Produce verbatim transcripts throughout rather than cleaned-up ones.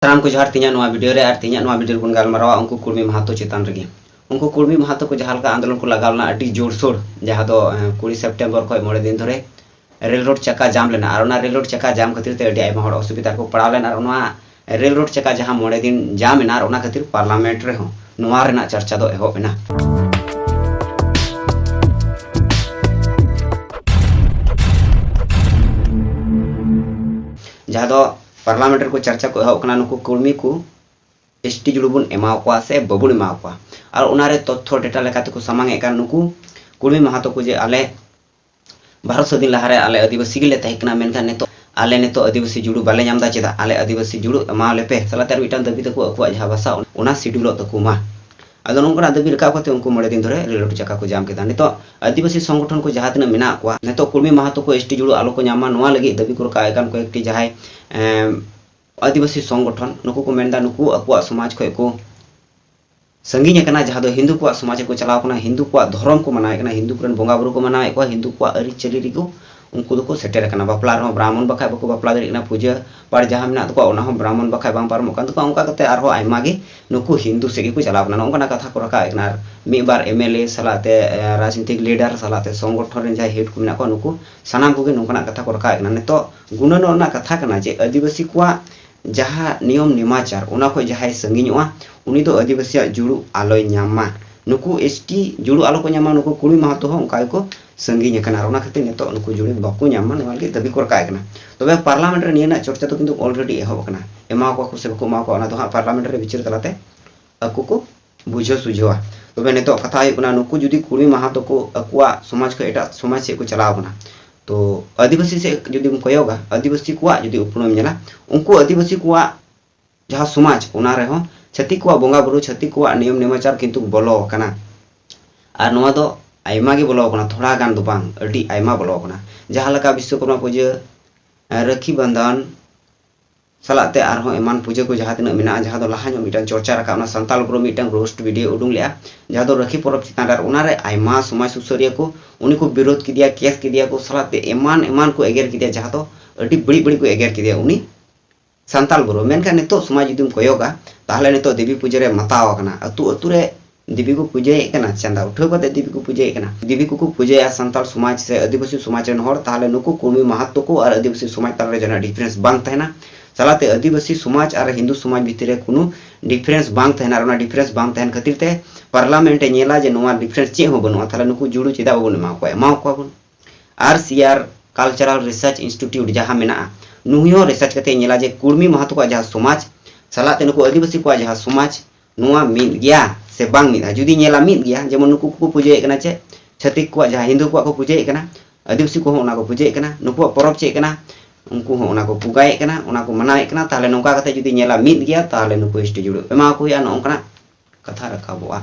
ᱥᱟᱱᱟᱢ ᱠᱚ ᱡᱚᱦᱟᱨ᱾ ᱛᱮᱦᱮᱧᱟᱜ ᱱᱚᱣᱟ ᱵᱷᱤᱰᱤᱭᱳ ᱨᱮ ᱟᱨ ᱛᱮᱦᱮᱧᱟᱜ ᱱᱚᱣᱟ ᱵᱷᱤᱰᱤᱭᱳ ᱨᱮᱵᱚᱱ ᱜᱟᱞᱢᱟᱨᱟᱣᱟ ᱩᱱᱠᱩ ᱠᱩᱲᱢᱤ ᱢᱟᱦᱟᱛᱚ ᱪᱮᱛᱟᱱ ᱨᱮᱜᱮ᱾ ᱩᱱᱠᱩ ᱠᱩᱲᱢᱤ ᱢᱟᱦᱟᱛᱚ ᱠᱚ ᱡᱟᱦᱟᱸ ᱞᱮᱠᱟ ᱟᱱᱫᱳᱞᱚᱱ ᱠᱚ ᱞᱟᱜᱟᱣ ᱞᱮᱱᱟ ᱟᱹᱰᱤ ᱡᱳᱨᱥᱳᱨ, ᱡᱟᱦᱟᱸ ᱫᱚ ᱮᱸ, ᱠᱩᱲᱤ ᱥᱮᱯᱴᱮᱢᱵᱚᱨ ᱠᱷᱚᱱ ᱢᱚᱬᱮ ᱫᱤᱱ ᱫᱷᱚᱨᱮ ᱨᱮᱞ ᱨᱳᱰ ᱪᱟᱠᱟ ᱡᱟᱢ ᱞᱮᱱᱟ᱾ ᱟᱨ ᱚᱱᱟ ᱨᱮᱞ ᱨᱳᱰ ᱪᱟᱠᱟ ᱡᱟᱢ ᱠᱷᱟᱹᱛᱤᱨ ᱛᱮ ᱟᱹᱰᱤ ᱟᱭᱢᱟ ᱦᱚᱲ ᱚᱥᱩᱵᱤᱫᱷᱟ ᱨᱮᱠᱚ ᱯᱟᱲᱟᱣ ᱞᱮᱱ᱾ ᱟᱨ ᱚᱱᱟ ᱨᱮᱞ ᱨᱳᱰ ᱪᱟᱠᱟ ᱡᱟᱦᱟᱸ ᱢᱚᱬᱮ ᱫᱤᱱ ᱡᱟᱢ ᱮᱱᱟ, ᱟᱨ ᱚᱱᱟ ᱠᱷᱟᱹᱛᱤᱨ ᱯᱟᱨᱞᱟᱢᱮᱱᱴ ᱨᱮᱦᱚᱸ ᱱᱚᱣᱟ ᱨᱮᱱᱟᱜ ᱪᱟᱨᱪᱟ ᱫᱚ ᱮᱦᱚᱵ ᱮᱱᱟ᱾ ᱡᱟᱦᱟᱸ ᱫᱚ ᱯᱟᱨᱞᱟᱢᱮᱱᱴ ᱨᱮᱠᱚ ᱪᱟᱨᱪᱟ ᱠᱚ ᱮᱦᱚᱵ ᱠᱟᱱᱟ, ᱱᱩᱠᱩ ᱠᱩᱲᱢᱤ ᱠᱚ ᱮᱥ ᱴᱤ ᱡᱩᱲᱩ ᱵᱚᱱ ᱮᱢᱟ ᱠᱚᱣᱟ ᱥᱮ ᱵᱟᱵᱚᱱ ᱮᱢᱟ ᱠᱚᱣᱟ᱾ ᱟᱨ ᱚᱱᱟᱨᱮ ᱛᱚᱛᱛᱷᱚ ᱰᱮᱴᱟ ᱞᱮᱠᱟᱛᱮᱠᱚ ᱥᱟᱢᱟᱝ ᱮᱫ ᱠᱟᱱ ᱱᱩᱠᱩ ᱠᱩᱲᱢᱤ ᱢᱟᱦᱟᱛᱚ ᱠᱚ ᱡᱮ ᱟᱞᱮ ᱵᱷᱟᱨᱚᱛ ᱥᱟᱹᱫᱷᱤᱱ ᱞᱟᱦᱟᱨᱮ ᱟᱞᱮ ᱟᱹᱫᱤᱵᱟᱹᱥᱤ ᱜᱮᱞᱮ ᱛᱟᱦᱮᱸ ᱠᱟᱱᱟ, ᱢᱮᱱᱠᱷᱟᱱ ᱱᱤᱛᱚᱜ ᱟᱞᱮ ᱱᱤᱛᱚᱜ ᱟᱹᱫᱤᱵᱟᱹᱥᱤ ᱡᱩᱲᱩ ᱵᱟᱞᱮ ᱧᱟᱢ ᱮᱫᱟ, ᱪᱮᱫᱟᱜ ᱟᱞᱮ ᱟᱹᱫᱤᱵᱟᱹᱥᱤ ᱡᱩᱲᱩ ᱮᱢᱟᱣᱟᱞᱮ ᱯᱮ, ᱥᱟᱞᱟᱜ ᱛᱮ ᱟᱨ ᱢᱤᱫᱴᱟᱝ ᱫᱟᱹᱵᱤ ᱛᱟᱠᱚ ᱟᱠᱚᱣᱟᱜ ᱡᱟᱦᱟᱸ ᱵᱷᱟᱥᱟ ᱚᱱᱟ ᱥᱤᱰᱩᱞᱚᱜ ᱛᱟᱠᱚ ᱢᱟ᱾ ᱟᱫᱚ ᱱᱚᱝᱠᱟᱱᱟᱜ ᱫᱟᱹᱵᱤ ᱨᱟᱠᱟᱵ ᱠᱟᱛᱮ ᱩᱱᱠᱩ ᱢᱚᱬᱮ ᱫᱤᱱ ᱫᱷᱚᱨᱮ ᱨᱮᱞ ᱨᱳᱰ ᱪᱟᱠᱟ ᱠᱚ ᱡᱟᱢ ᱠᱮᱫᱟ᱾ ᱱᱤᱛᱚᱜ ᱟᱹᱫᱤᱵᱟᱹᱥᱤ ᱥᱚᱝᱜᱚᱴᱷᱚᱱ ᱠᱚ ᱡᱟᱦᱟᱸ ᱛᱤᱱᱟᱹᱜ ᱢᱮᱱᱟᱜ ᱠᱚᱣᱟ, ᱱᱤᱛᱚᱜ ᱠᱩᱲᱢᱤ ᱢᱟᱦᱟᱛᱚ ᱠᱚ ᱮᱥ ᱴᱤ ᱡᱩᱲᱩ ᱟᱞᱚ ᱠᱚ ᱧᱟᱢ ᱢᱟ, ᱱᱚᱣᱟ ᱞᱟᱹᱜᱤᱫ ᱫᱟᱹᱵᱤ ᱠᱚ ᱨᱟᱠᱟᱵ ᱮᱫ ᱠᱟᱱ ᱠᱚᱭᱮᱠᱴᱤ ᱡᱟᱦᱟᱸᱭ, ᱮᱢ, ᱟᱹᱫᱤᱵᱟᱹᱥᱤ ᱥᱚᱝᱜᱚᱴᱷᱚᱱ, ᱱᱩᱠᱩ ᱠᱚ ᱢᱮᱱᱫᱟ ᱱᱩᱠᱩ ᱟᱠᱚᱣᱟᱜ ᱥᱚᱢᱟᱡᱽ ᱠᱷᱚᱱ ᱠᱚ ᱥᱟᱺᱜᱤᱧ ᱟᱠᱟᱱᱟ, ᱡᱟᱦᱟᱸ ᱫᱚ ᱦᱤᱱᱫᱩ ᱠᱚᱣᱟᱜ ᱥᱚᱢᱟᱡᱽ ᱨᱮᱠᱚ ᱪᱟᱞᱟᱣ ᱠᱟᱱᱟ, ᱦᱤᱱᱫᱩ ᱠᱚᱣᱟᱜ ᱫᱷᱚᱨᱚᱢ ᱠᱚ ᱢᱟᱱᱟᱣᱮᱫ ᱠᱟᱱᱟ, ᱦᱤᱱᱫᱩ ᱠᱚᱨᱮᱱ ᱵᱚᱸᱜᱟ ᱵᱩᱨᱩ ᱠᱚ ᱢᱟᱱᱟᱣᱮᱫ ᱠᱚᱣᱟ, ᱦᱤᱱᱫᱩ ᱠᱚᱣᱟᱜ ᱟᱹᱨᱤᱪᱟᱹᱞᱤ ᱨᱮᱠᱚ ᱩᱱᱠᱩ ᱫᱚᱠᱚ ᱥᱮᱴᱮᱨ ᱟᱠᱟᱱᱟ᱾ ᱵᱟᱯᱞᱟ ᱨᱮᱦᱚᱸ ᱵᱨᱟᱦᱢᱚᱱ ᱵᱟᱠᱷᱟᱡ ᱵᱟᱠᱚ ᱵᱟᱯᱞᱟ ᱫᱟᱲᱮᱭᱟᱜ ᱠᱟᱱᱟ, ᱯᱩᱡᱟᱹ ᱯᱟᱴ ᱡᱟᱦᱟᱸ ᱢᱮᱱᱟᱜ ᱛᱟᱠᱚᱣᱟ ᱚᱱᱟ ᱦᱚᱸ ᱵᱨᱟᱦᱢᱚᱱ ᱵᱟᱠᱷᱟᱡ ᱵᱟᱝ ᱯᱟᱨᱚᱢᱚᱜ ᱠᱟᱱ ᱛᱟᱠᱚᱣᱟ᱾ ᱚᱱᱠᱟ ᱠᱟᱛᱮ ᱟᱨᱦᱚᱸ ᱟᱭᱢᱟ ᱜᱮ ᱱᱩᱠᱩ ᱦᱤᱱᱫᱩ ᱥᱮᱫ ᱜᱮᱠᱚ ᱪᱟᱞᱟᱣ ᱠᱟᱱᱟ, ᱱᱚᱝᱠᱟᱱᱟᱜ ᱠᱟᱛᱷᱟ ᱠᱚ ᱨᱟᱠᱟᱵ ᱮᱫ ᱠᱟᱱᱟ᱾ ᱟᱨ ᱢᱤᱫ ᱵᱟᱨ ᱮᱢ ᱮᱞ ᱮ ᱥᱟᱞᱟᱜ ᱛᱮ, ᱮ, ᱨᱟᱡᱽᱱᱤᱛᱤᱠ ᱞᱤᱰᱟᱨ ᱥᱟᱞᱟᱜ ᱛᱮ, ᱥᱚᱝᱜᱚᱴᱷᱚᱱ ᱨᱮᱱ ᱡᱟᱦᱟᱸᱭ ᱦᱮᱰ ᱠᱚ ᱢᱮᱱᱟᱜ ᱠᱚᱣᱟ, ᱱᱩᱠᱩ ᱥᱟᱱᱟᱢ ᱠᱚᱜᱮ ᱱᱚᱝᱠᱟᱱᱟᱜ ᱠᱟᱛᱷᱟ ᱠᱚ ᱨᱟᱠᱟᱵ ᱮᱫ ᱠᱟᱱᱟ᱾ ᱱᱤᱛᱚᱜ ᱜᱩᱱᱟᱹᱱᱚᱜ ᱨᱮᱱᱟᱜ ᱠᱟᱛᱷᱟ ᱠᱟᱱᱟ ᱡᱮ ᱟᱹᱫᱤᱵᱟᱹᱥᱤ ᱠᱚᱣᱟᱜ ᱡᱟᱦᱟᱸ ᱱᱤᱭᱚᱢ ᱱᱮᱢᱟᱪᱟᱨ, ᱚᱱᱟ ᱠᱷᱚᱱ ᱡᱟᱦᱟᱸᱭ ᱥᱟᱺᱜᱤᱧᱚᱜᱼᱟ, ᱩᱱᱤ ᱫᱚ ᱟᱹᱫᱤᱵᱟᱹᱥᱤᱭᱟᱜ ᱡᱩᱲᱩ ᱟᱞᱚᱭ ᱧᱟᱢ ᱢᱟ᱾ ᱱᱩᱠᱩ ᱮᱥ ᱴᱤ ᱡᱩᱲᱩ ᱟᱞᱚ ᱠᱚ ᱧᱟᱢ ᱢᱟ, ᱱᱩᱠᱩ ᱠᱩᱲᱢᱤ ᱢᱟᱦᱟᱛᱚ ᱦᱚᱸ ᱚᱱᱠᱟ ᱜᱮᱠᱚ ᱥᱟᱺᱜᱤᱧ ᱟᱠᱟᱱᱟ᱾ ᱟᱨ ᱚᱱᱟ ᱠᱷᱟᱹᱛᱤᱨ ᱱᱤᱛᱚᱜ ᱱᱩᱠᱩ ᱡᱩᱲᱩ ᱵᱟᱠᱚ ᱧᱟᱢ ᱢᱟ, ᱱᱚᱣᱟ ᱞᱟᱹᱜᱤᱫ ᱫᱟᱹᱵᱤ ᱠᱚ ᱨᱟᱠᱟᱵ ᱠᱟᱱᱟ᱾ ᱛᱚᱵᱮ ᱯᱟᱨᱞᱟᱢᱮᱱᱴ ᱨᱮ ᱱᱤᱭᱟᱹ ᱨᱮᱱᱟᱜ ᱪᱚᱨᱪᱟ ᱫᱚ ᱠᱤᱱᱛᱩ already ᱮᱦᱚᱵ ᱟᱠᱟᱱᱟ᱾ ᱮᱢᱟ ᱠᱚᱣᱟ ᱠᱚ ᱥᱮ ᱵᱟᱠᱚ ᱮᱢᱟ ᱠᱚᱣᱟ, ᱚᱱᱟ ᱫᱚ ᱦᱟᱸᱜ ᱯᱟᱨᱞᱟᱢᱮᱱᱴ ᱨᱮ ᱵᱤᱪᱟᱹᱨ ᱛᱟᱞᱟᱛᱮ ᱟᱠᱚ ᱠᱚ ᱵᱩᱡᱷᱟᱹᱣ ᱥᱩᱡᱷᱟᱹᱣᱟ᱾ ᱛᱚᱵᱮ ᱱᱤᱛᱚᱜ ᱠᱟᱛᱷᱟ ᱦᱩᱭᱩᱜ ᱠᱟᱱᱟ, ᱱᱩᱠᱩ ᱡᱩᱫᱤ ᱠᱩᱲᱢᱤ ᱢᱟᱦᱟᱛᱚ ᱠᱚ ᱟᱠᱚᱣᱟᱜ ᱥᱚᱢᱟᱡᱽ ᱠᱷᱚᱱ ᱮᱴᱟᱜ ᱥᱚᱢᱟᱡᱽ ᱥᱮᱫ ᱠᱚ ᱪᱟᱞᱟᱣ ᱠᱟᱱᱟ, ᱛᱚ ᱟᱹᱫᱤᱵᱟᱹᱥᱤ ᱥᱮᱫ ᱡᱩᱫᱤᱢ ᱠᱚᱭᱚᱜᱟ, ᱟᱹᱫᱤᱵᱟᱹᱥᱤ ᱠᱚᱣᱟᱜ ᱡᱩᱫᱤ ᱩᱯᱨᱩᱢᱮᱢ ᱧᱮᱞᱟ, ᱩᱱᱠᱩ ᱟᱹᱫᱤᱵᱟᱹᱥᱤ ᱠᱚᱣᱟᱜ ᱡᱟᱦᱟᱸ ᱥᱚᱢᱟᱡᱽ, ᱚᱱᱟ ᱨᱮᱦᱚᱸ ᱪᱷᱟᱹᱛᱤᱠ ᱠᱚᱣᱟᱜ ᱵᱚᱸᱜᱟ ᱵᱩᱨᱩ, ᱪᱷᱟᱹᱛᱤᱠ ᱠᱚᱣᱟᱜ ᱱᱤᱭᱚᱢ ᱱᱮᱢᱟᱪᱟᱨ ᱠᱤᱱᱛᱩ ᱵᱚᱞᱚ ᱟᱠᱟᱱᱟ᱾ ᱟᱨ ᱱᱚᱣᱟ ᱫᱚ ᱟᱭᱢᱟ ᱜᱮ ᱵᱚᱞᱚ ᱟᱠᱟᱱᱟ, ᱛᱷᱚᱲᱟ ᱜᱟᱱ ᱫᱚ ᱵᱟᱝ, ᱟᱹᱰᱤ ᱟᱭᱢᱟ ᱵᱚᱞᱚ ᱟᱠᱟᱱᱟ᱾ ᱡᱟᱦᱟᱸ ᱞᱮᱠᱟ ᱵᱤᱥᱥᱚᱠᱚᱨᱢᱟ ᱯᱩᱡᱟᱹ, ᱨᱟᱹᱠᱷᱤ ᱵᱟᱸᱫᱷᱚᱱ ᱥᱟᱞᱟᱜ ᱛᱮ ᱟᱨᱦᱚᱸ ᱮᱢᱟᱱ ᱯᱩᱡᱟᱹ ᱠᱚ ᱡᱟᱦᱟᱸ ᱛᱤᱱᱟᱹᱜ ᱢᱮᱱᱟᱜᱼᱟ, ᱡᱟᱦᱟᱸ ᱫᱚ ᱞᱟᱦᱟ ᱧᱚᱜ ᱢᱤᱫᱴᱟᱝ ᱪᱚᱨᱪᱟ ᱨᱟᱠᱟᱵ ᱮᱱᱟ, ᱥᱟᱱᱛᱟᱞ ᱵᱨᱳ ᱢᱤᱫᱴᱟᱝ ᱨᱳᱥᱴ ᱵᱷᱤᱰᱤᱭᱳ ᱩᱰᱩᱝ ᱞᱮᱜᱼᱟ, ᱡᱟᱦᱟᱸ ᱫᱚ ᱨᱟᱹᱠᱷᱤ ᱯᱚᱨᱚᱵᱽ ᱪᱮᱛᱟᱱ ᱨᱮ, ᱟᱨ ᱚᱱᱟᱨᱮ ᱟᱭᱢᱟ ᱥᱚᱢᱟᱡᱽ ᱥᱩᱥᱟᱹᱨᱤᱭᱟᱹ ᱠᱚ ᱩᱱᱤ ᱠᱚ ᱵᱤᱨᱳᱫ ᱠᱮᱫᱮᱭᱟ, ᱠᱮᱥ ᱠᱮᱫᱮᱭᱟ ᱠᱚ, ᱥᱟᱞᱟᱜ ᱛᱮ ᱮᱢᱟᱱ ᱮᱢᱟᱱ ᱠᱚ ᱮᱜᱮᱨ ᱠᱮᱫᱮᱭᱟ, ᱡᱟᱦᱟᱸ ᱫᱚ ᱟᱹᱰᱤ ᱵᱟᱹᱲᱤᱡ ᱵᱟᱹᱲᱤᱡ ᱠᱚ ᱮᱜᱮᱨ ᱠᱮᱫᱮᱭᱟ ᱩᱱᱤ᱾ ᱥᱟᱱᱛᱟᱲ ᱵᱩᱨᱩ᱾ ᱢᱮᱱᱠᱷᱟᱱ ᱱᱤᱛᱚᱜ ᱥᱚᱢᱟᱡᱽ ᱡᱩᱫᱤᱢ ᱠᱚᱭᱚᱜᱟ, ᱛᱟᱦᱚᱞᱮ ᱱᱤᱛᱚᱜ ᱫᱮᱵᱤ ᱯᱩᱡᱟᱹ ᱨᱮ ᱢᱟᱛᱟᱣ ᱟᱠᱟᱱᱟ᱾ ᱟᱹᱛᱩ ᱟᱹᱛᱩ ᱨᱮ ᱫᱮᱵᱤ ᱠᱚ ᱯᱩᱡᱟᱹᱭᱮᱫ ᱠᱟᱱᱟ, ᱪᱟᱸᱫᱟ ᱩᱴᱷᱟᱹᱣ ᱠᱟᱛᱮ ᱫᱮᱵᱤ ᱠᱚ ᱯᱩᱡᱟᱹᱭᱮᱫ ᱠᱟᱱᱟ᱾ ᱫᱮᱵᱤ ᱠᱚᱠᱚ ᱯᱩᱡᱟᱹᱭᱟ ᱥᱟᱱᱛᱟᱲ ᱥᱚᱢᱟᱡᱽ ᱥᱮ ᱟᱹᱫᱤᱵᱟᱹᱥᱤ ᱥᱚᱢᱟᱡᱽ ᱨᱮᱱ ᱦᱚᱲ, ᱛᱟᱦᱚᱞᱮ ᱱᱩᱠᱩ ᱠᱩᱲᱢᱤ ᱢᱟᱦᱟᱛᱚ ᱠᱚ ᱟᱨ ᱟᱹᱫᱤᱵᱟᱹᱥᱤ ᱥᱚᱢᱟᱡᱽ ᱛᱟᱞᱟᱨᱮ ᱡᱟᱦᱟᱱᱟᱜ difference ᱵᱟᱝ ᱛᱟᱦᱮᱱᱟ᱾ ᱥᱟᱞᱟᱛᱮ ᱟᱹᱫᱤᱵᱟᱹᱥᱤ ᱥᱚᱢᱟᱡᱽ ᱟᱨ ᱦᱤᱱᱫᱩ ᱥᱚᱢᱟᱡᱽ ᱵᱷᱤᱛᱤᱨ ᱨᱮ ᱠᱳᱱᱳ difference ᱵᱟᱝ ᱛᱟᱦᱮᱱᱟ᱾ ᱟᱨ ᱚᱱᱟ difference ᱵᱟᱝ ᱛᱟᱦᱮᱱ ᱠᱷᱟᱹᱛᱤᱨ ᱛᱮ parliament ᱮ ᱧᱮᱞᱟ ᱡᱮ ᱱᱚᱣᱟ difference ᱪᱮᱫ ᱦᱚᱸ ᱵᱟᱹᱱᱩᱜᱼᱟ, ᱛᱟᱦᱚᱞᱮ ᱱᱩᱠᱩ ᱡᱩᱲᱩ ᱪᱮᱫᱟᱜ ᱵᱟᱵᱚᱱ ᱮᱢᱟ ᱠᱚᱣᱟ? ᱮᱢᱟ ᱠᱚᱣᱟ ᱵᱚᱱ᱾ ᱟᱨ ᱥᱤᱭᱟᱨ Cultural Research Institute ᱡᱟᱦᱟᱸ ᱢᱮᱱᱟᱜᱼᱟ, ᱱᱩᱭ ᱦᱚᱸ research ᱠᱟᱛᱮ ᱧᱮᱞᱟ ᱡᱮ ᱠᱩᱲᱢᱤ ᱢᱟᱦᱟᱛᱚ ᱠᱚᱣᱟᱜ ᱡᱟᱦᱟᱸ ᱥᱚᱢᱟᱡᱽ ᱥᱟᱞᱟᱜ ᱛᱮ ᱱᱩᱠᱩ ᱟᱹᱫᱤᱵᱟᱹᱥᱤ ᱠᱚᱣᱟᱜ ᱡᱟᱦᱟᱸ ᱥᱚᱢᱟᱡᱽ, ᱱᱚᱣᱟ ᱢᱤᱫ ᱜᱮᱭᱟ ᱥᱮ ᱵᱟᱝ ᱢᱤᱫᱼᱟ᱾ ᱡᱩᱫᱤ ᱧᱮᱞᱟ ᱢᱤᱫ ᱜᱮᱭᱟ, ᱡᱮᱢᱚᱱ ᱱᱩᱠᱩ ᱠᱚᱠᱚ ᱯᱩᱡᱟᱹᱭᱮᱫ ᱠᱟᱱᱟ ᱪᱮᱫ, ᱪᱷᱟᱹᱛᱤᱠ ᱠᱚᱣᱟᱜ ᱡᱟᱦᱟᱸ ᱦᱤᱱᱫᱩ ᱠᱚᱣᱟᱜ ᱠᱚ ᱯᱩᱡᱟᱹᱭᱮᱫ ᱠᱟᱱᱟ, ᱟᱹᱫᱤᱵᱟᱹᱥᱤ ᱠᱚᱦᱚᱸ ᱚᱱᱟ ᱠᱚ ᱯᱩᱡᱟᱹᱭᱮᱫ ᱠᱟᱱᱟ, ᱱᱩᱠᱩᱣᱟᱜ ᱯᱚᱨᱚᱵᱽ ᱪᱮᱫ ᱠᱟᱱᱟ, ᱩᱱᱠᱩ ᱦᱚᱸ ᱚᱱᱟ ᱠᱚ ᱵᱚᱸᱜᱟᱭᱮᱫ ᱠᱟᱱᱟ, ᱚᱱᱟ ᱠᱚ ᱢᱟᱱᱟᱣᱮᱫ ᱠᱟᱱᱟ, ᱛᱟᱦᱚᱞᱮ ᱱᱚᱝᱠᱟ ᱠᱟᱛᱮ ᱡᱩᱫᱤ ᱧᱮᱞᱟ ᱢᱤᱫ ᱜᱮᱭᱟ, ᱛᱟᱦᱚᱞᱮ ᱱᱩᱠᱩ ST ᱡᱩᱲᱩ ᱮᱢᱟ ᱠᱚ ᱦᱩᱭᱩᱜᱼᱟ, ᱱᱚᱜᱼᱚ ᱱᱚᱝᱠᱟᱱᱟᱜ ᱠᱟᱛᱷᱟ ᱨᱟᱠᱟᱵᱚᱜᱼᱟ᱾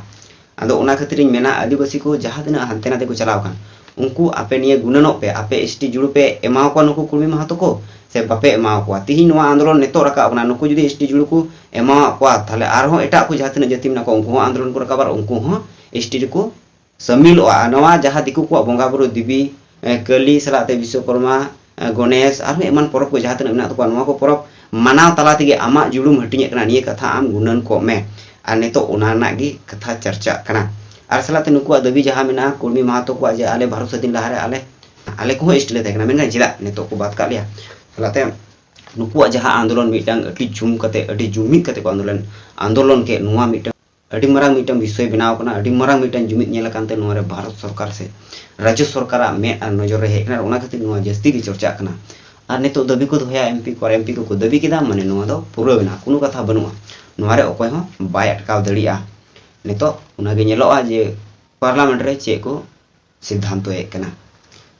ᱟᱫᱚ ᱚᱱᱟ ᱠᱷᱟᱹᱛᱤᱨᱤᱧ ᱢᱮᱱᱟ, ᱟᱹᱫᱤᱵᱟᱹᱥᱤ ᱠᱚ ᱡᱟᱦᱟᱸ ᱛᱤᱱᱟᱹᱜ ᱦᱟᱱᱛᱮ ᱱᱟᱛᱮ ᱠᱚ ᱪᱟᱞᱟᱣ ᱟᱠᱟᱱ, ᱩᱱᱠᱩ ᱟᱯᱮ ᱱᱤᱭᱟᱹ ᱜᱩᱱᱟᱹᱱᱚᱜ ᱯᱮ, ᱟᱯᱮ ST ᱡᱩᱲᱩ ᱯᱮ ᱮᱢᱟᱣ ᱠᱚᱣᱟ ᱱᱩᱠᱩ ᱠᱩᱲᱢᱤ ᱢᱟᱦᱟᱛᱚ ᱠᱚ ᱥᱮ ᱵᱟᱯᱮ ᱮᱢᱟᱣ ᱠᱚᱣᱟ? ᱛᱤᱦᱤᱧ ᱱᱚᱣᱟ ᱟᱱᱫᱳᱞᱚᱱ ᱱᱤᱛᱚᱜ ᱨᱟᱠᱟᱵ ᱠᱟᱱᱟ, ᱱᱩᱠᱩ ᱡᱩᱫᱤ ST ᱡᱩᱲᱩ ᱠᱚ ᱮᱢᱟᱣᱟᱫ ᱠᱚᱣᱟ, ᱛᱟᱦᱚᱞᱮ ᱟᱨᱦᱚᱸ ᱮᱴᱟᱜ ᱠᱚ ᱡᱟᱦᱟᱸ ᱛᱤᱱᱟᱹᱜ ᱡᱟᱹᱛᱤ ᱢᱮᱱᱟᱜ ᱠᱚᱣᱟ, ᱩᱱᱠᱩ ᱦᱚᱸ ᱟᱱᱫᱳᱞᱚᱱ ᱠᱚ ᱨᱟᱠᱟᱵᱟ ᱟᱨ ᱩᱱᱠᱩ ᱦᱚᱸ ST ᱨᱮᱠᱚ ᱥᱟᱹᱢᱤᱞᱚᱜᱼᱟ᱾ ᱟᱨ ᱱᱚᱣᱟ ᱡᱟᱦᱟᱸ ᱫᱤᱠᱩ ᱠᱚᱣᱟᱜ ᱵᱚᱸᱜᱟ ᱵᱩᱨᱩ ᱫᱮᱵᱤ, ᱮ, ᱠᱟᱹᱞᱤ ᱥᱟᱞᱟᱜ ᱛᱮ ᱵᱤᱥᱥᱚᱠᱚᱨᱢᱟ, ᱮ, ᱜᱚᱱᱮᱥ, ᱟᱨᱦᱚᱸ ᱮᱢᱟᱱ ᱯᱚᱨᱚᱵᱽ ᱠᱚ ᱡᱟᱦᱟᱸ ᱛᱤᱱᱟᱹᱜ ᱢᱮᱱᱟᱜ ᱛᱟᱠᱚᱣᱟ, ᱱᱚᱣᱟ ᱠᱚ ᱯᱚᱨᱚᱵᱽ ᱢᱟᱱᱟᱣ ᱛᱟᱞᱟ ᱛᱮᱜᱮ ᱟᱢᱟᱜ ᱡᱩᱲᱩᱢ ᱦᱟᱹᱴᱤᱧᱮᱫ ᱠᱟᱱᱟ, ᱱᱤᱭᱟᱹ ᱠᱟᱛᱷᱟ ᱟᱢ ᱜᱩᱱᱟᱹᱱ ᱠᱚᱜ ᱢᱮ᱾ ᱟᱨ ᱱᱤᱛᱚᱜ ᱚᱱᱟ ᱨᱮᱱᱟᱜ ᱜᱮ ᱠᱟᱛᱷᱟ ᱪᱟᱨᱪᱟᱜ ᱠᱟᱱᱟ᱾ ᱟᱨ ᱥᱟᱞᱟᱜ ᱛᱮ ᱱᱩᱠᱩᱣᱟᱜ ᱫᱟᱹᱵᱤ ᱡᱟᱦᱟᱸ ᱢᱮᱱᱟᱜᱼᱟ, ᱠᱩᱲᱢᱤ ᱢᱟᱦᱟᱛᱚ ᱠᱚᱣᱟᱜ, ᱡᱮ ᱟᱞᱮ ᱵᱷᱟᱨᱚᱛ ᱥᱟᱹᱫᱷᱤᱱ ᱞᱟᱦᱟᱨᱮ ᱟᱞᱮ, ᱟᱞᱮ ᱠᱚᱦᱚᱸ ST ᱞᱮ ᱛᱟᱦᱮᱸ ᱠᱟᱱᱟ, ᱢᱮᱱᱠᱷᱟᱱ ᱪᱮᱫᱟᱜ ᱱᱤᱛᱚᱜ ᱠᱚ ᱵᱟᱫ ᱠᱟᱜ ᱞᱮᱭᱟ? ᱥᱟᱞᱟᱜ ᱛᱮ ᱱᱩᱠᱩᱣᱟᱜ ᱡᱟᱦᱟᱸ ᱟᱱᱫᱳᱞᱚᱱ ᱢᱤᱫᱴᱟᱝ ᱟᱹᱰᱤ ᱡᱩᱢ ᱠᱟᱛᱮ, ᱟᱹᱰᱤ ᱡᱩᱢᱤᱫ ᱠᱟᱛᱮ ᱠᱚ ᱟᱱᱫᱳᱞᱚᱱ, ᱟᱱᱫᱳᱞᱚᱱ ᱠᱮᱫ, ᱱᱚᱣᱟ ᱢᱤᱫᱴᱟᱝ ᱟᱹᱰᱤ ᱢᱟᱨᱟᱝ ᱢᱤᱫᱴᱟᱝ ᱵᱤᱥᱚᱭ ᱵᱮᱱᱟᱣ ᱠᱟᱱᱟ, ᱟᱹᱰᱤ ᱢᱟᱨᱟᱝ ᱢᱤᱫᱴᱟᱝ ᱡᱩᱢᱤᱫ ᱧᱮᱞ ᱟᱠᱟᱱ ᱛᱮ ᱱᱚᱣᱟ ᱨᱮ ᱵᱷᱟᱨᱚᱛ ᱥᱚᱨᱠᱟᱨ ᱥᱮ ᱨᱟᱡᱽᱡᱚ ᱥᱚᱨᱠᱟᱨᱟᱜ ᱢᱮᱫ ᱟᱨ ᱱᱚᱡᱚᱨ ᱨᱮ ᱦᱮᱡ ᱠᱟᱱᱟ, ᱟᱨ ᱚᱱᱟ ᱠᱷᱟᱹᱛᱤᱨ ᱱᱚᱣᱟ ᱡᱟᱹᱥᱛᱤ ᱜᱮ ᱪᱚᱨᱪᱟᱜ ᱠᱟᱱᱟ᱾ ᱟᱨ ᱱᱤᱛᱚᱜ ᱫᱟᱹᱵᱤ ᱠᱚ ᱫᱚᱦᱚᱭᱟ MP ᱠᱚ, ᱟᱨ MP ᱠᱚᱠᱚ ᱫᱟᱹᱵᱤ ᱠᱮᱫᱟ, ᱢᱟᱱᱮ ᱱᱚᱣᱟ ᱫᱚ ᱯᱩᱨᱟᱹᱣ ᱮᱱᱟ, ᱠᱳᱱᱳ ᱠᱟᱛᱷᱟ ᱵᱟᱹᱱᱩᱜᱼᱟ, ᱱᱚᱣᱟ ᱨᱮ ᱚᱠᱚᱭ ᱦᱚᱸ ᱵᱟᱭ ᱟᱴᱠᱟᱣ ᱫᱟᱲᱮᱭᱟᱜᱼᱟ᱾ ᱱᱤᱛᱚᱜ ᱚᱱᱟᱜᱮ ᱧᱮᱞᱚᱜᱼᱟ ᱡᱮ parliament ᱨᱮ ᱪᱮᱫ ᱠᱚ ᱥᱤᱫᱽᱫᱷᱟᱱᱛᱚᱭᱮᱫ ᱠᱟᱱᱟ᱾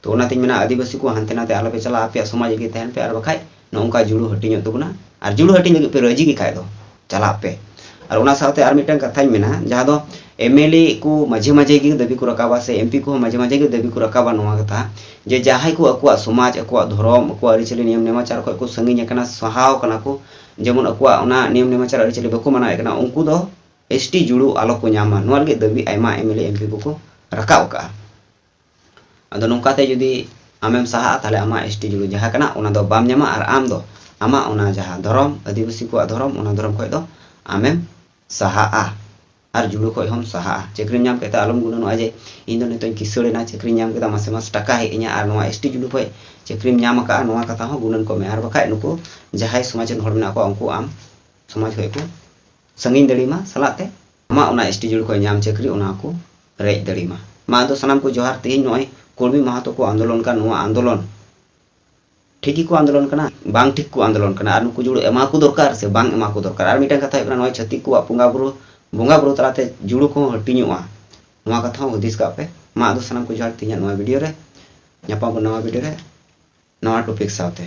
ᱛᱚ ᱚᱱᱟᱛᱤᱧ ᱢᱮᱱᱟ, ᱟᱹᱫᱤᱵᱟᱹᱥᱤ ᱠᱚ ᱦᱟᱱᱛᱮ ᱱᱟᱛᱮ ᱟᱞᱚᱯᱮ ᱪᱟᱞᱟᱜᱼᱟ, ᱟᱯᱮᱭᱟᱜ ᱥᱚᱢᱟᱡᱽ ᱨᱮᱜᱮ ᱛᱟᱦᱮᱱ ᱯᱮ, ᱟᱨ ᱵᱟᱠᱷᱟᱡ ᱱᱚᱜᱼᱚ ᱱᱚᱝᱠᱟ ᱡᱩᱲᱩ ᱦᱟᱹᱴᱤᱧᱚᱜ ᱛᱟᱵᱚᱱᱟ᱾ ᱟᱨ ᱡᱩᱲᱩ ᱦᱟᱹᱴᱤᱧ ᱞᱟᱹᱜᱤᱫ ᱯᱮ ᱨᱟᱹᱡᱤ ᱜᱮ ᱠᱷᱟᱡ ᱫᱚ ᱪᱟᱞᱟᱜ ᱯᱮ᱾ ᱟᱨ ᱚᱱᱟ ᱥᱟᱶᱛᱮ ᱟᱨ ᱢᱤᱫᱴᱟᱝ ᱠᱟᱛᱷᱟᱧ ᱢᱮᱱᱟ, ᱡᱟᱦᱟᱸ ᱫᱚ MLA ᱠᱚ ᱢᱟᱡᱷᱮ ᱢᱟᱡᱷᱮ ᱜᱮ ᱫᱟᱹᱵᱤ ᱠᱚ ᱨᱟᱠᱟᱵᱟ ᱥᱮ MP ᱠᱚᱦᱚᱸ ᱢᱟᱡᱷᱮ ᱢᱟᱡᱷᱮ ᱜᱮ ᱫᱟᱹᱵᱤ ᱠᱚ ᱨᱟᱠᱟᱵᱟ ᱱᱚᱣᱟ ᱠᱟᱛᱷᱟ, ᱡᱮ ᱡᱟᱦᱟᱸᱭ ᱠᱚ ᱟᱠᱚᱣᱟᱜ ᱥᱚᱢᱟᱡᱽ, ᱟᱠᱚᱣᱟᱜ ᱫᱷᱚᱨᱚᱢ, ᱟᱠᱚᱣᱟᱜ ᱟᱹᱨᱤᱪᱟᱹᱞᱤ ᱱᱤᱭᱚᱢ ᱱᱮᱢᱟᱪᱟᱨ ᱠᱷᱚᱱ ᱠᱚ ᱥᱟᱺᱜᱤᱧ ᱟᱠᱟᱱᱟ, ᱥᱟᱦᱟᱣ ᱠᱟᱱᱟ ᱠᱚ, ᱡᱮᱢᱚᱱ ᱟᱠᱚᱣᱟᱜ ᱚᱱᱟ ᱱᱤᱭᱚᱢ ᱱᱮᱢᱟᱪᱟᱨ ᱟᱹᱨᱤᱪᱟᱹᱞᱤ ᱵᱟᱠᱚ ᱢᱟᱱᱟᱣᱮᱫ ᱠᱟᱱᱟ, ᱩᱱᱠᱩ ᱫᱚ ST ᱡᱩᱲᱩ ᱟᱞᱚ ᱠᱚ ᱧᱟᱢ ᱢᱟ, ᱱᱚᱣᱟ ᱞᱟᱹᱜᱤᱫ ᱫᱟᱹᱵᱤ ᱟᱭᱢᱟ MLA MP ᱠᱚᱠᱚ ᱨᱟᱠᱟᱵ ᱟᱠᱟᱫᱼᱟ᱾ ᱟᱫᱚ ᱱᱚᱝᱠᱟᱛᱮ ᱡᱩᱫᱤ ᱟᱢᱮᱢ ᱥᱟᱦᱟᱜᱼᱟ, ᱛᱟᱦᱚᱞᱮ ᱟᱢᱟᱜ ST ᱡᱩᱲᱩ ᱡᱟᱦᱟᱸ ᱠᱟᱱᱟ, ᱚᱱᱟ ᱫᱚ ᱵᱟᱢ ᱧᱟᱢᱟ, ᱟᱨ ᱟᱢ ᱫᱚ ᱟᱢᱟᱜ ᱚᱱᱟ ᱡᱟᱦᱟᱸ ᱫᱷᱚᱨᱚᱢ, ᱟᱹᱫᱤᱵᱟᱹᱥᱤ ᱠᱚᱣᱟᱜ ᱫᱷᱚᱨᱚᱢ, ᱚᱱᱟ ᱫᱷᱚᱨᱚᱢ ᱠᱷᱚᱱ ᱫᱚ ᱟᱢᱮᱢ ᱥᱟᱦᱟᱜᱼᱟ᱾ ᱟᱨ ᱡᱩᱲᱩ ᱠᱷᱚᱱ ᱦᱚᱸᱢ ᱥᱟᱦᱟᱜᱼᱟ᱾ ᱪᱟᱹᱠᱨᱤᱢ ᱧᱟᱢ ᱠᱮᱫᱟ, ᱟᱞᱚᱢ ᱜᱩᱱᱟᱹᱱᱚᱜᱼᱟ ᱡᱮ ᱤᱧ ᱫᱚ ᱱᱤᱛᱚᱜ ᱤᱧ ᱠᱤᱥᱟᱹᱲ ᱮᱱᱟ, ᱪᱟᱹᱠᱨᱤᱧ ᱧᱟᱢ ᱠᱮᱫᱟ, ᱢᱟᱥᱮ ᱢᱟᱥ ᱴᱟᱠᱟ ᱦᱮᱡ ᱤᱧᱟ ᱟᱨ ᱱᱚᱣᱟ ᱮᱥ ᱴᱤ ᱡᱩᱲᱩ ᱠᱷᱚᱱ ᱪᱟᱹᱠᱨᱤᱢ ᱧᱟᱢ ᱟᱠᱟᱫᱼᱟ, ᱱᱚᱣᱟ ᱠᱟᱛᱷᱟ ᱦᱚᱸ ᱜᱩᱱᱟᱹᱱ ᱠᱚᱜ ᱢᱮ᱾ ᱟᱨ ᱵᱟᱠᱷᱟᱡ ᱱᱩᱠᱩ ᱡᱟᱦᱟᱸᱭ ᱥᱚᱢᱟᱡᱽ ᱨᱮᱱ ᱦᱚᱲ ᱢᱮᱱᱟᱜ ᱠᱚᱣᱟ, ᱩᱱᱠᱩ ᱟᱢ ᱥᱚᱢᱟᱡᱽ ᱠᱷᱚᱱ ᱠᱚ ᱥᱟᱺᱜᱤᱧ ᱫᱟᱲᱮᱭᱟᱢᱟ᱾ ᱥᱟᱞᱟᱜ ᱛᱮ ᱟᱢᱟᱜ ᱚᱱᱟ ᱮᱥ ᱴᱤ ᱡᱩᱲᱩ ᱠᱷᱚᱱ ᱧᱟᱢ ᱪᱟᱹᱠᱨᱤ, ᱚᱱᱟ ᱠᱚ ᱨᱮᱡ ᱫᱟᱲᱮᱭᱟᱢᱟ᱾ ᱢᱟ ᱟᱫᱚ ᱥᱟᱱᱟᱢ ᱠᱚ ᱡᱚᱦᱟᱨ᱾ ᱛᱮᱦᱮᱧ ᱱᱚᱜᱼᱚᱭ ᱠᱩᱲᱢᱤ ᱢᱟᱦᱟᱛᱚ ᱠᱚ ᱟᱱᱫᱳᱞᱚᱱ ᱠᱟᱱ, ᱱᱚᱣᱟ ᱟᱱᱫᱳᱞᱚᱱ ᱴᱷᱤᱠ ᱜᱮᱠᱚ ᱟᱱᱫᱳᱞᱚᱱ ᱠᱟᱱᱟ, ᱵᱟᱝ ᱴᱷᱤᱠ ᱠᱚ ᱟᱱᱫᱳᱞᱚᱱ ᱠᱟᱱᱟ, ᱟᱨ ᱱᱩᱠᱩ ᱡᱩᱲᱩ ᱮᱢᱟ ᱠᱚ ᱫᱚᱨᱠᱟᱨ ᱥᱮ ᱵᱟᱝ ᱮᱢᱟ ᱠᱚ ᱫᱚᱨᱠᱟᱨ᱾ ᱟᱨ ᱢᱤᱫᱴᱟᱝ ᱠᱟᱛᱷᱟ ᱦᱩᱭᱩᱜ ᱠᱟᱱᱟ, ᱱᱚᱜᱼᱚᱭ ᱪᱷᱟᱹᱛᱤᱠ ᱠᱚᱣᱟᱜ ᱵᱚᱸᱜᱟ ᱵᱩᱨᱩ, ᱵᱚᱸᱜᱟ ᱵᱩᱨᱩ ᱛᱟᱞᱟᱛᱮ ᱡᱩᱲᱩ ᱠᱚᱦᱚᱸ ᱦᱟᱹᱴᱤᱧᱚᱜᱼᱟ, ᱱᱚᱣᱟ ᱠᱟᱛᱷᱟ ᱦᱚᱸ ᱦᱩᱫᱤᱥ ᱠᱟᱜ ᱯᱮ᱾ ᱢᱟ ᱟᱫᱚ ᱥᱟᱱᱟᱢ ᱠᱚ ᱡᱚᱦᱟᱨ᱾ ᱛᱮᱦᱮᱧᱟᱜ ᱱᱚᱣᱟ ᱵᱷᱤᱰᱤᱭᱳ ᱨᱮ ᱧᱟᱯᱟᱢ ᱟᱵᱚᱱ ᱱᱟᱣᱟ ᱵᱷᱤᱰᱤᱭᱳ ᱨᱮ, ᱱᱟᱣᱟ ᱴᱚᱯᱤᱠ ᱥᱟᱶᱛᱮ᱾